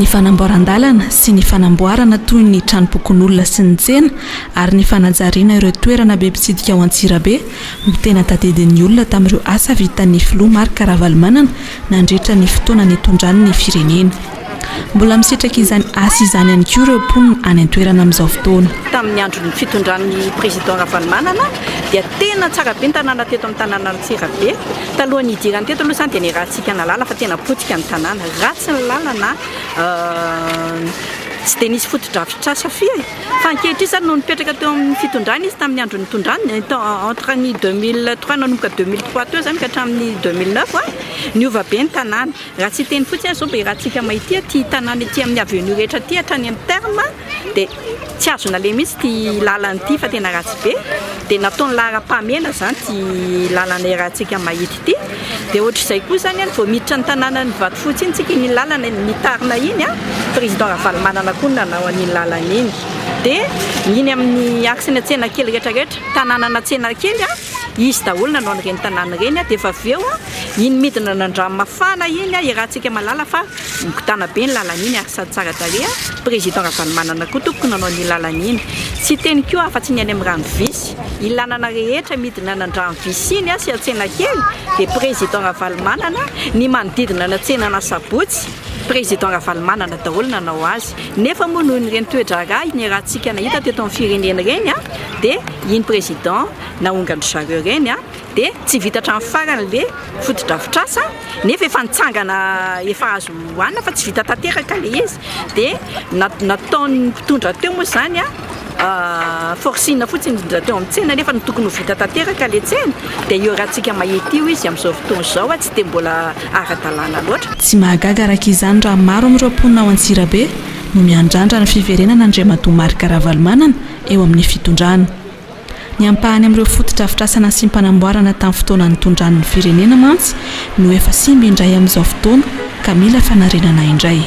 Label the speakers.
Speaker 1: Ny fanamboaran-dalana sy ny fanamboarana toy ny tranompokonolona sy ny tsena ary ny fanajariana ireo toerana be mpitsidika ao Antsirabe no tena tadidin'ny olona tamin'ireo asa vitan'ny filoha Marc Ravalomanana nandritra ny fotoana nitondrany ny firenena. Mbola misitraka izany asa izany ihany koa ireo mponina any an-toerana amin'izao fotoana.
Speaker 2: Tamin'ny andron'ny fitondran'ny Président Ravalomanana dia tena tsara be ny tanàna teto amin'ny tanànan'Antsirabe. Talohan'ny hidirany teto aloha izany dia niarahantsika nahalala fa tena potika ny tanàna. Ratsy ny lalana, tsy dia nisy fotodrafitrasa firy. Fa ankehitriny izany noho nipetraka teo amin'ny fitondrana izy tamin'ny andro nitondrany, entre ny 2003 nanomboka 2003 teo izany ka hatramin'ny 2009, niova be ny tanàna. Raha tsy hiteny fotsiny aho izao dia raha tsika mahita ity tanàna ety amin'ny avenue rehetra ity hatrany amin'ny terme dia tsy azo naleha mihitsy ity lalana ity fa tena ratsy be. Dia nataony laharam-pahamehana izany ity lalana iarahantsika mahita ity. Dia ohatr'izay koa izany vao miditra ny tanànan'i Vatofotsy iny tsika, iny lalana nitarina iny, président Ravalomanana koa no nanao an'iny lalana iny. Dia iny amin'ny axe-ny Antsenakely rehetra rehetra, tanànan'Antsenakely, izy daholo nanao an'ireny tanàna ireny. Dia efa avy eo iny midina an'Andranomafana iny, iarahantsika mahalala fa migodàna be ny lalana iny ary sady tsara tarehy. Président Ravalomanana koa tompoko nanao an'iny lalana iny. Tsy hiteny koa afa-tsy ny any amin'ny Ranovisy. Iny lalana rehetra midina an'Andranovisy iny sy Antsenakely dia Président Ravalomanana, ny manodidina an'Antsenan'Asabotsy, Président Ravalomanana daholo nanao azy. Nefa moa noho ireny toe-draharaha niarahantsika nahita teto amin'ny firenena ireny dia iny Président naongan-dry zareo ireny dia tsy vita hatramin'ny farany ilay fotodrafitrasa nefa efa nitsangana efa azo hohanina fa tsy vita tanteraka ilay izy dia nataon'ny mpitondra teo moa izany forcing fotsiny indrindra teo amin'ny tsena nefa tokony ho vita tanteraka ilay tsena dia io raha-tsika mahita io izy amin'izao fotoana izao tsy dia mbola ara-dalàna loatra.
Speaker 1: Tsy mahagaga araka izany raha maro amin'ireo mponina ao Antsirabe no miandrandra ny fiverenan'Andriamatoa Marc Ravalomanana eo amin'ny fitondrana. Ny ampahany amin'ireo fotodrafitrasa nasiam-panamboarana tamin'ny fotoana nitondrany ny firenena mantsy no efa simba indray amin'izao fotoana ka mila fanarenana indray.